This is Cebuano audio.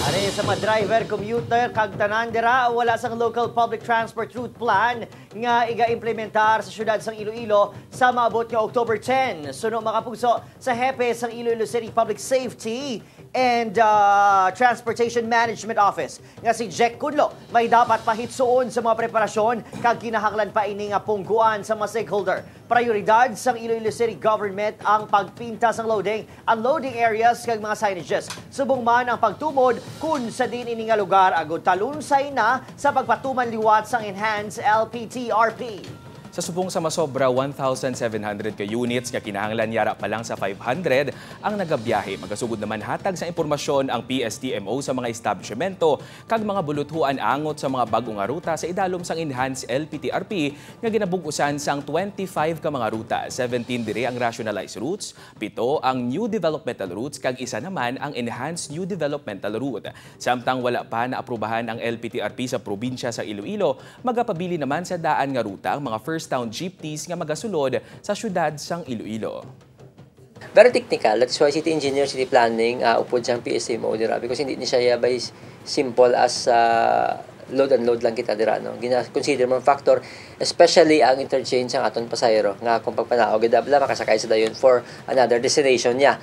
Are sa mga driver, commuter, kag tanan dira, wala sang local public transport route plan nga iga-implementar sa syudad sang Iloilo sa maabot nga October 10. Suno, mga kapugso, sa hepe sang Iloilo City Public Safety and Transportation Management Office nga si Jack Kudlo, may dapat pahitsuon sa mga preparasyon kag kinahanglan pa ini nga pungguan sa mga stakeholder. Prioridad sang Iloilo City Government ang pagpinta sang loading, unloading areas kag mga signages. Subong man ang pagtumod kun sa din ini nga lugar agod talunsay na sa pagpatuman liwat sang enhanced LPTRP. Sa subong sa masobra 1,700 ka units nga kinahanglan, yara pa lang sa 500 ang nagabiyahe. Magasugod naman hatag sa impormasyon ang PSTMO sa mga establishmento kag mga buluthuan angot sa mga bag-o nga ruta sa idalom sang enhanced LPTRP nga ginabug-usan sang 25 ka mga ruta. 17 diri ang rationalized routes, 7 ang new developmental routes kag 1 naman ang enhanced new developmental route. Samtang wala pa naaprubahan ang LPTRP sa probinsya sa Iloilo, magapabili naman sa daan nga ruta ang mga first town jeepneys nga magasulod sa syudad sang Iloilo. Very technical. That's why city engineer, city planning, upod siyang PSMO dira because hindi ni siya by simple as load and load lang kita dira, no. Gina consider mo factor, especially ang interchange ang aton pasahero nga kung pagpanaog gid bala makasakay sa dayon for another destination niya.